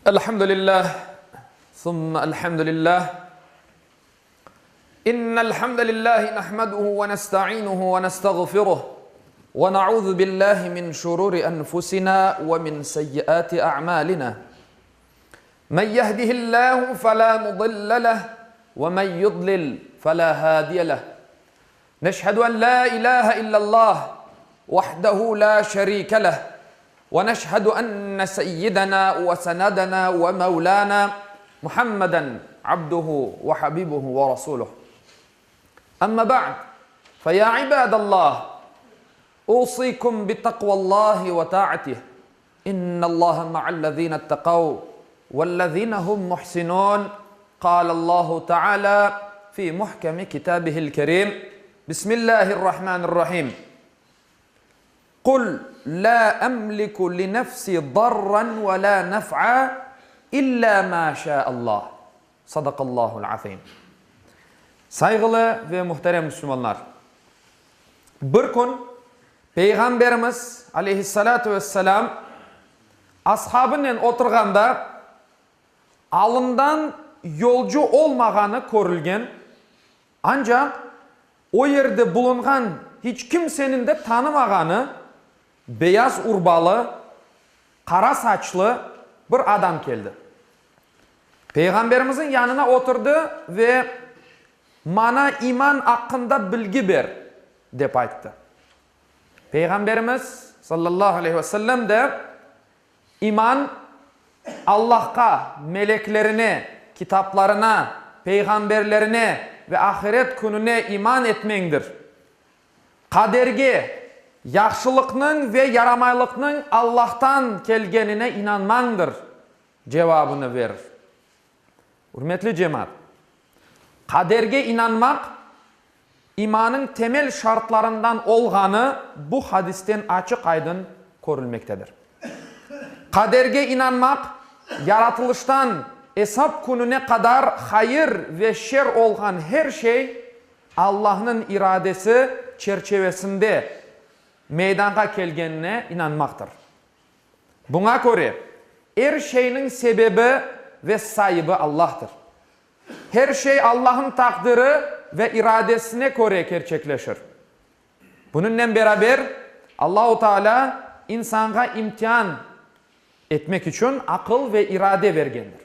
الحمد لله ثم الحمد لله إن الحمد لله نحمده ونستعينه ونستغفره ونعوذ بالله من شرور أنفسنا ومن سيئات أعمالنا من يهده الله فلا مضل له ومن يضلل فلا هادي له نشهد أن لا إله إلا الله وحده لا شريك له ونشهد أن سيدنا وسندنا ومولانا محمدا عبده وحبيبه ورسوله أما بعد فيا عباد الله أوصيكم بتقوى الله وطاعته إن الله مع الذين اتقوا والذين هم محسنون قال الله تعالى في محكم كتابه الكريم بسم الله الرحمن الرحيم قل لا أملك لنفسي ضرا ولا نفعا إلا ما شاء الله Sadaqallahul azim. Sayğılı ve muhterem müslümanlar! Bir kün Peyğamberimiz, aleyhissalâtu vesselâm, ashabınen oturğanda, alından yolcu olmağanı körülgen, ancaq o yerde bulunğan hiç kimseniñ de tanımağanı beyaz urbalı, qara saçlı bir adam keldi. Peyğamberimizniñ yanına oturdı ve, Maña iman aqqında bilgi ber, dep ayttı. Peyğamberimiz, sallallahu aleyhi ve sellem, de, İman, Allahqa, meleklerine, kitaplarına, peyğamberlerine ve ahiret kününe iman etmeñdir. Qaderge, yahşılıqnıñ ve yaramaylıqnıñ Allahtan kelgenine inanmañdır, cevabını verir. Ürmetli cemaat, qaderge inanmaq, imanıñ temel şartlarından olğanı bu hadisten açıq-aydın körülmektedir. Qaderge inanmaq, yaratılıştan esap kününe qadar hayır ve şer olğan her şey Allahnıñ iradesi çerçevesinde meydanğa kelgenine inanmaqtır. Buña köre, er şeyniñ sebebi ve saibi Allahtır. Her şey Allahnıñ taqdiri ve iradesine köre kerçekleşir. Bunıñnen beraber, Allahu Teala insanğa imtian etmek içün aqıl ve irade bergendir.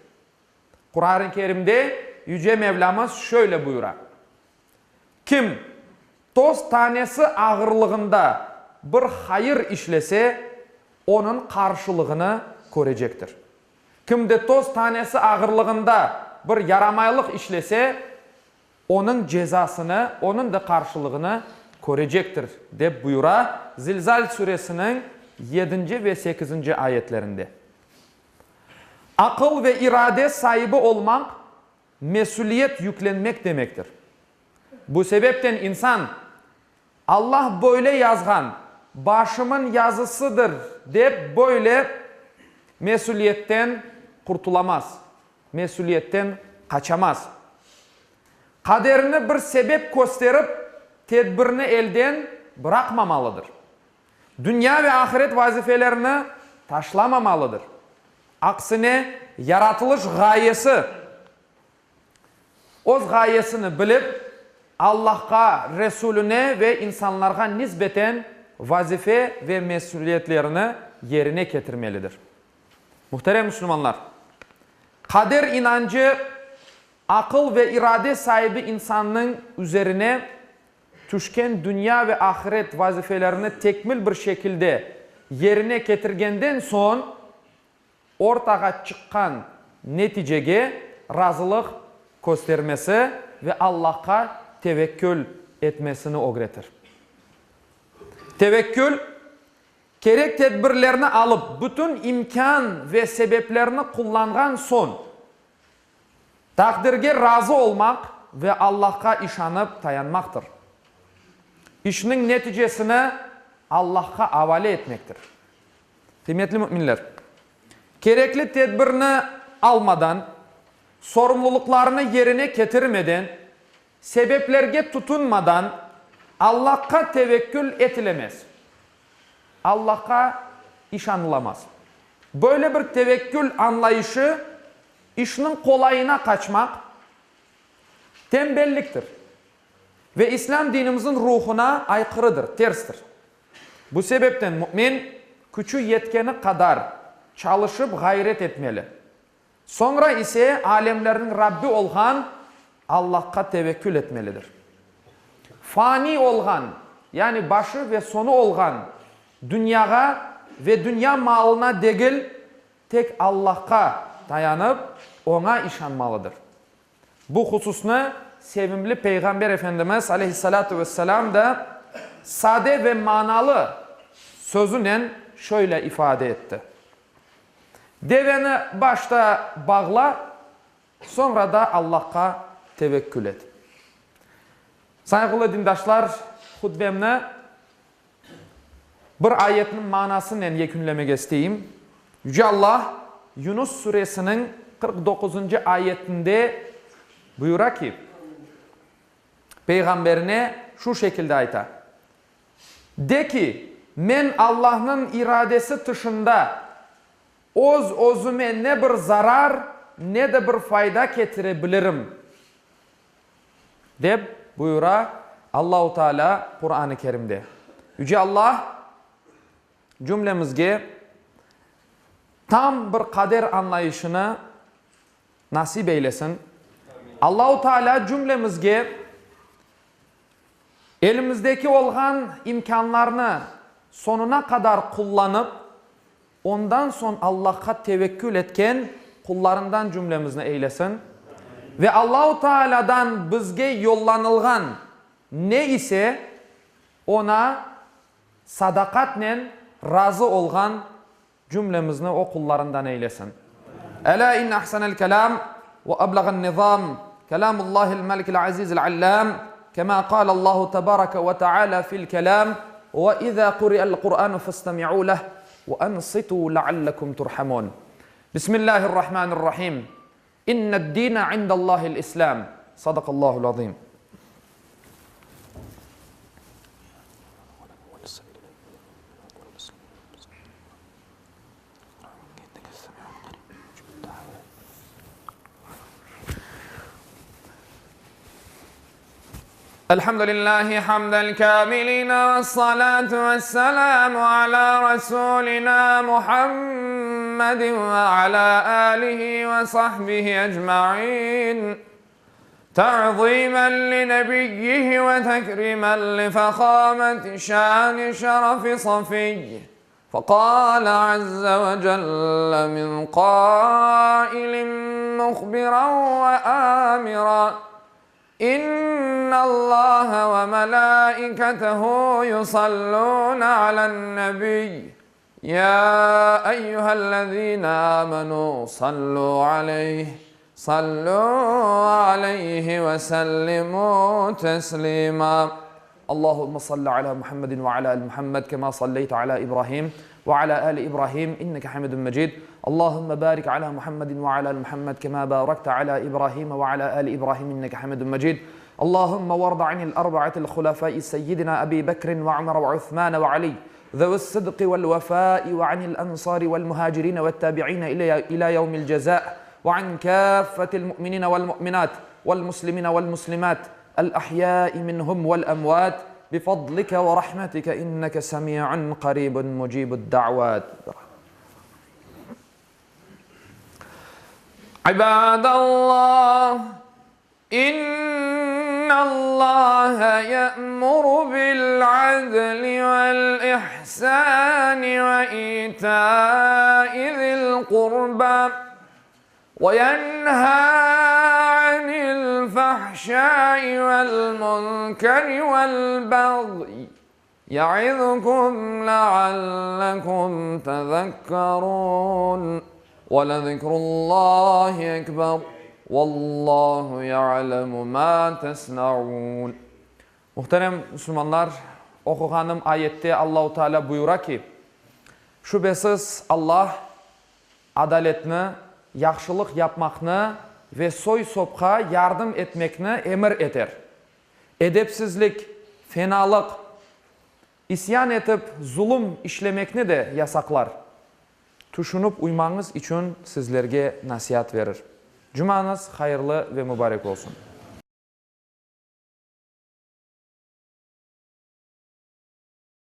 Quran-ı Kerimde Yüce Mevlamız şöyle buyura, Kim toz tanesi ağırlığında bir hayır işlese, onıñ qarşılığını körecektir. Kim de toz tanesi ağırlığında bir yaramaylıq işlese, onıñ cezasını, onıñ da qarşılığını körecektir, dep buyura Zilzal suresiniñ yedinci ve sekizinci ayetlerinde. Aqıl ve irade saibi olmaq, mesüliyet yüklenmek demektir. Bu sebepten insan, Allah böyle yazğan, başımın yazısıdır dep böyle mesüliyetten qurtulamaz, mesüliyetten qaçamaz. Qaderini bir sebep kösterip, tedbirni elden bıraqmamalıdır. Dünya ve ahiret vazifelerini taşlamamalıdır. Aksine, yaratılış ğayesi, öz ğayesini bilip, Allahqa, Resulüne ve insanlarğa nisbeten vazife ve mesüliyetlerini yerine ketirmelidir. Muhterem müslümanlar! Qader inancı aqıl ve irade saibi insannıñ üzerine tüşken dünya ve ahiret vazifelerini tekmil bir şekilde yerine ketirgenden soñ ortağa çıqqan neticege razılıq köstermesi ve Allahqa tevekkül etmesini ögretir. Tevekkül, kerek tedbirlerni alıp, bütün imkân ve sebeplerni qullanğan soñ, Taqdirge razı olmaq ve Allahqa işanıp tayanmaqtır. İşniñ neticesini Allahqa avale etmektir. Qıymetli müminler! Kerekli tedbirni almadan, sorumluluqlarını yerine ketirmeden, sebeplerge tutunmadan Allahqa tevekkül etilemez. Allahqa işanılamaz. Böyle bir tevekkül añlayışı işniñ qolayına qaçmaq, tenbelliktir ve İslâm dinimizniñ ruhuna ayqırıdır, terstir. Bu sebepten mümin küçü yetkeni qadar çalışıp ğayret etmeli. Soñra ise alemlerniñ Rabbi olğan Allahqa tevekkül etmelidir. Fani olğan, yani başı ve soñu olğan dünyağa ve dünya malına degil, tek Allahqa tayanıp, Oña işanmalıdır. Bu hususnı sevimli Peyğamber Efendimiz, aleyhissalâtu vesselâm, da sade ve manalı sözünen şöyle ifade etti, Deveni başta bağla, soñra da Allahqa tevekkül et. Sayğılı dindaşlar, hutbemni bir ayetniñ manasınen yekünlemege isteyim. Yüce Allah Yunus suresiniñ 49-ncı ayetinde buyura ki, Peyğamberine şu şekilde ayta, De ki, men Allahnıñ iradesi tışında öz-özüme ne bir zarar, ne de bir fayda ketire bilirim, dep buyura Allahu Teala Quran-ı Kerimde. Yüce Allah cümlemizge tam bir qader añlayışını nasip eylesin. Allahu Teala cümlemizge Elimizdeki olğan imkânlarnı soñuna qadar qullanıp, ondan soñ Allahqa tevekkül etken qullarından cümlemizni eylesin ve Allahu Taalâdan bizge yollanılğan ne ise, oña sadaqatnen razı olğan Cümlemizni O qullarından eylesin. Elâ inne ahsenel kelâm ve eblağen nizâm kelâmullâhil melikil azîzil allâm kemâ kâlellâhu tebâreke ve teâlâ fil kelâm ve izâ kuri'el Kur'ânu festemi'û leh ve ansitû leallekum turhamûn. Bismillâhirrahmânirrahîm. İnned-dîne indellâhil İslâm. Sadakallâhul azîm. Elhamdülillahi hamdel kâmilîne vessalâtu vesselâmu alâ rasûlinâ Muhammedin ve alâ âlihi ve sahbihi ecmaîn. Ta'zîmen li nebiyyihi ve tekrîmen li fehâmeti şâni şerefi safiyyi. Feqâle azze ve celle min qâilin muhbiran ve âmiran, İnnallâhe ve melâiketehu yusallûne alen-nebiy, yâ eyyühellezîne âmenû sallû aleyh, sallû aleyhi ve sellimû teslîmâ. Allahümme salli ala Muhammedin ve ala ali Muhammed kema salleyte ala İbrahim ve ala ali İbrahim inneke hamidun mecid. Allahümme barik ala Muhammedin ve ala ali Muhammed kema barakte ala İbrahim ve ala ali İbrahim inneke hamidun mecid. Allahümme varda anil arba'atil hulefai seyyidina Ebi Bekrin ve Ömer ve Uthman ve Ali zevi's sıdqi vel vefai ve anil ensari vel muhacirin ve't tabi'in ila yevmil ceza ve an kâffetil mu'minine vel mu'minat vel muslimine vel muslimat El-ahyâi minhum vel-emvât bifadlike ve rahmetike inneke semî'un qarîbun mucîbud-da'vât. İbâdallah, innallâhe ye'muru bil-'adli vel-ihsâni ve îtâi zil-qurbâ Ve yenhâ anil fahşâi vel munkeri vel bagyi yaizukum leallekum tezekkerûn. Ve lezikrullâhi ekber. Vallâhu ya'lemu mâ tesneûn. Muhterem musulmanlar, oquğanım ayette Allahu Teala buyura ki, Şübesiz Allah Adaletni, yahşılıq yapmaqnı ve soy-sopqa yardım etmekni emir eter. Edepsizlik, fenalıq, isyan etip zulum işlemekni de yasaqlar. tüşünip uymañız içün sizlerge nasiat verir. Cumañız hayırlı ve mubarek olsun!